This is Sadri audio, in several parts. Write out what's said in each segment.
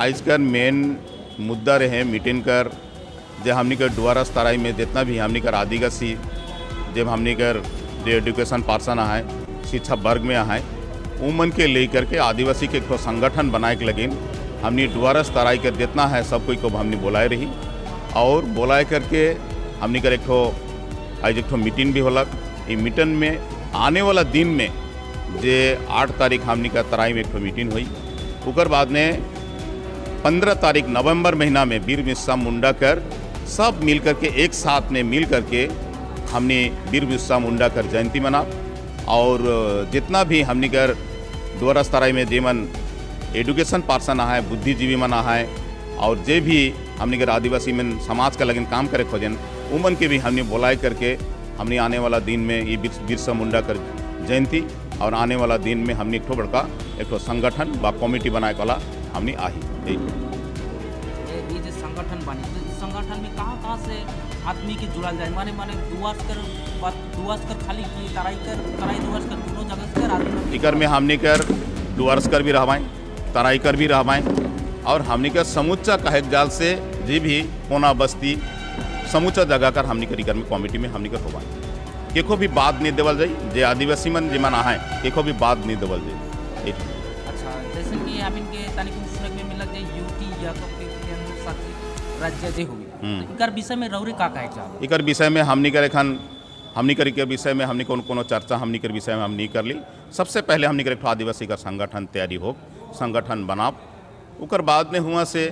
आज कर मेन मुद्दा रहे मीटिंग कर जे हमनी कर डुआरस तराई में जितना भी हमनी कर आदिवासी जब हमनी कर जो एजुकेशन पर्सन आए, शिक्षा वर्ग में आए, उमन के लेकर के आदिवासी के एक संगठन बनाए के लगिन हमनी डुआरस तराई के जितना है सब कोई को हमनी बुलाए रही और बुलाए करके हमनी कर एक आज एक मीटिंग भी होलक। ये मीटिंग में आने वाला दिन में जे 8 तारीख हमनी का तराई में एक मीटिंग हुई, उकर बाद में 15 तारीख नवंबर महीना में वीर बिरसा मुंडा कर सब मिल करके एक साथ में मिल करके हमने वीर बिरसा मुंडा कर जयंती मना और जितना भी हमने कर डुआरस तराई में जेमन एजुकेशन पर्सन आए, बुद्धिजीवी मन आए और जे भी हमने कर आदिवासी में समाज का लगन काम करे खोजन उमन के भी हमने बुलाए करके हमने आने वाला दिन में ये बिरसा मुंडा कर जयंती और आने वाला दिन में हमने एक बड़का एक संगठन बा कमेटी बनाए वाला हमने आही। ये जो संगठन बनी तो इस संगठन में कहाँ कहाँ से आदमी के जुड़ल जाए, माने माने डुआर्स कर डुआर्स कर खाली की तराई कर तराई डुआर्स कर दोनों जगह से आदमी इकर में हमने कर डुआर्स कर भी रहवाएं, तराई कर भी रहवाएं और हमने कर समूचा कहे जाल से जी भी कोना बस्ती समूचा जगह कर हमने कर इकर में कमेटी में हमने कर होवाएं। केको भी बात नहीं देवल जाई जे आदिवासी मन जिमन आए केको भी बात नहीं देवल जाई। अच्छा, जैसे कि हम इनके तनिक सुने में मिलक जे यूटी या तो केंद्र शासित राज्य जे हुई, तो इकर विषय में रौरे का कहे चाहब? इकर विषय में हमनी कर एखन हमनी कर के विषय में हमनी कोनो कोनो चर्चा हमनी कर विषय में हम नहीं कर ली। सबसे पहले हमनी कर एक आदिवासी का संगठन तैयारी हो, संगठन बनाब, उकर बाद में हुआ से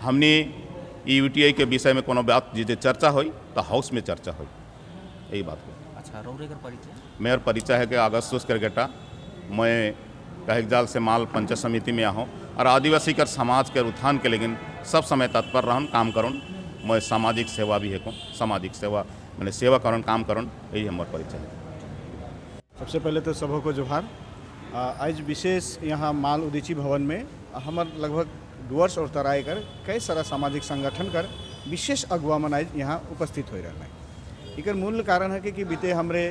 हमनी यूटीआई के विषय में कोनो बात जे चर्चा हुई तो हाउस में चर्चा हुई, यही बात हो। अच्छा, रौरे कर परिचय? मेयर परिचय है कि अगस्तुस करगेटा, मैं कहकजाल से माल पंचायत समिति में आहूँ और आदिवासी कर समाज के उत्थान के लेकिन सब समय तत्पर रहन काम करूँ। मैं सामाजिक सेवा भी है, सामाजिक सेवा मैंने सेवा करूँ काम करूँ, यही हमारा परिचय है। सबसे पहले तो सबों को जोहार। आज विशेष यहाँ माल उदीची भवन में हमार लगभग डुअर्स और तराई कर कई सारा सामाजिक संगठन कर विशेष अगुवा मन आज यहाँ उपस्थित हो रहा है। एकर मूल कारण है कि बीते हमरे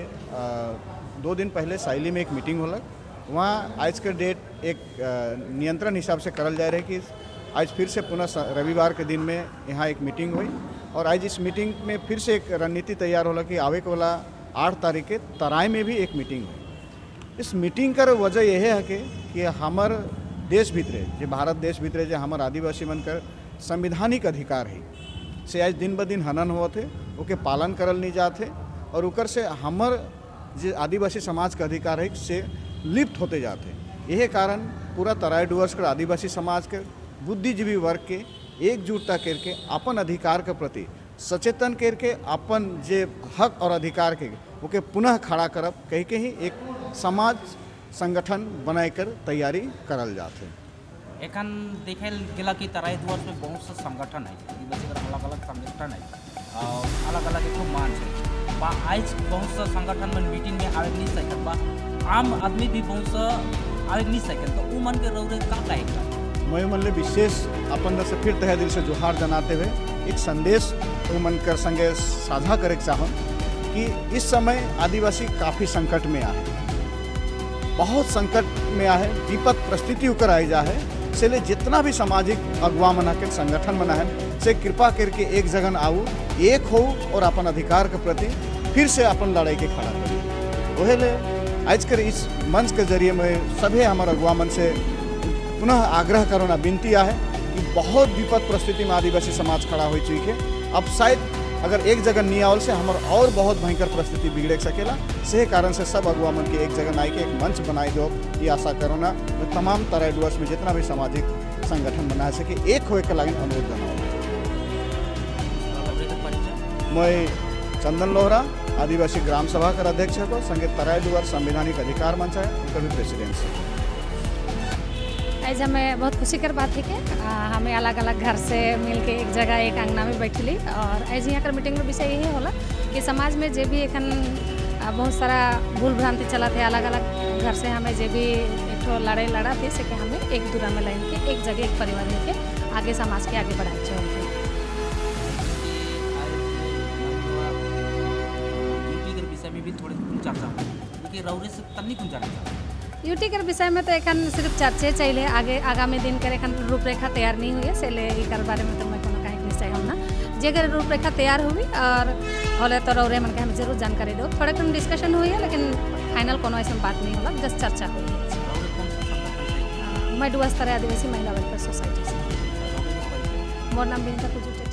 2 दिन पहले साइली में एक मीटिंग होलक, वहाँ आज के डेट एक नियंत्रण हिसाब से करल जा रहे कि आज फिर से पुनः रविवार के दिन में यहाँ एक मीटिंग हुई और आज इस मीटिंग में फिर से एक रणनीति तैयार होला कि आवे के वाला 8 तारीख के तराई में भी एक मीटिंग हुई। इस मीटिंग कर वजह यह है कि हमार देश भीतरे जो भारत देश भीतरे जो हमार आदिवासी मन कर संवैधानिक अधिकार है से आज दिन ब दिन हनन होते, ओके पालन करल नहीं जाते और उकर से हमर जो आदिवासी समाज का अधिकार है से लिप्त होते जाते। यही कारण पूरा तराई डुअर्स कर आदिवासी समाज के बुद्धिजीवी वर्ग के एकजुटता करके अपन अधिकार के प्रति सचेतन करके अपन जे हक और अधिकार के ओके पुनः खड़ा करब कह के ही एक समाज संगठन बनाए कर तैयारी करल जाते। एखन देखे गेला कि तराई डुअर्स में बहुत सा संगठन है, आदिवासी अलग अलग संगठन है और अलग अलग एक मान है बा। आज बहुत सा संगठन में मीटिंग में आवे नहीं सकत बा, आम आदमी भी बहुत सा आवे नहीं सकत, तो उ मन के रौरे का कहेगा? मैं मन ले विशेष अपन से फिर तहे दिल से जोहार जनाते हुए एक संदेश वो मन कर संगे साझा करे चाहूँ कि इस समय आदिवासी काफ़ी संकट में आए, बहुत संकट में आए, विपद परिस्थिति उकर आई जा है। इसलिए जितना भी सामाजिक अगुवा मना के संगठन मना है से कृपा करके एक जगह आऊ, एक हो और अपन अधिकार के प्रति फिर से अपन लड़ाई के खड़ा करी। वही ले आज कर इस मंच के जरिए मैं सभी हमारे अगुवा मन से पुनः आग्रह करो ना विनती है कि बहुत विपद परिस्थिति में आदिवासी समाज खड़ा हो चुकी है। अब शायद अगर एक जगह नहीं आवल से हमार और बहुत भयंकर परिस्थिति बिगड़े सकेला। से कारण से सब अगुवा मन के एक जगह नाई के एक मंच बनाई दो, ये आशा करो ना मैं तमाम तराई डुअर्स में जितना भी सामाजिक संगठन बना सके एक होए के लागिन अनुरोध जनाओ। मैं चंदन लोहरा आदिवासी ग्राम सभा का अध्यक्ष है, संगे तराई डुअर्स संवैधानिक अधिकार मंच है उनका भी प्रेसिडेंट है। आज हमें बहुत खुशी कर बात है कि हमें अलग अलग घर से मिल के एक जगह एक अंगना में बैठली और आज यहाँ कर मीटिंग में विषय यही होला कि समाज में जे भी एखन बहुत सारा भूल भ्रांति चलत है, अलग अलग घर से हमें जे भी एक लड़ाई लड़ा थे से कि हमें एक दूरा में लाइन के एक जगह एक परिवार में के आगे समाज के आगे बढ़ाए चलते। विषय में भी थोड़ी चर्चा रौरे से तन्नी कुछ जाना। यूटी के विषय में तो एखन सिर्फ चर्चे चले, आगे आगामी दिन के एखन रूपरेखा तैयार नहीं हुई है, से एकर बारे में तो मैं कोनो कहे नहीं चाहे ना। जेकर रूपरेखा तैयार हुई और होले तो रौरे मन के हम जरूर जानकारी दो। थोड़ा कम डिस्कशन हुई है, लेकिन फाइनल कोनो ऐसा बात नहीं होला, जस्ट चर्चा हुई है। रौरे कौन सा संगठन से? मैं डुअर्स तराई आदिवासी महिला वेलफेयर सोसाइटी से। रौरे के परिचय? मोर नाम बिनता कुजुटे।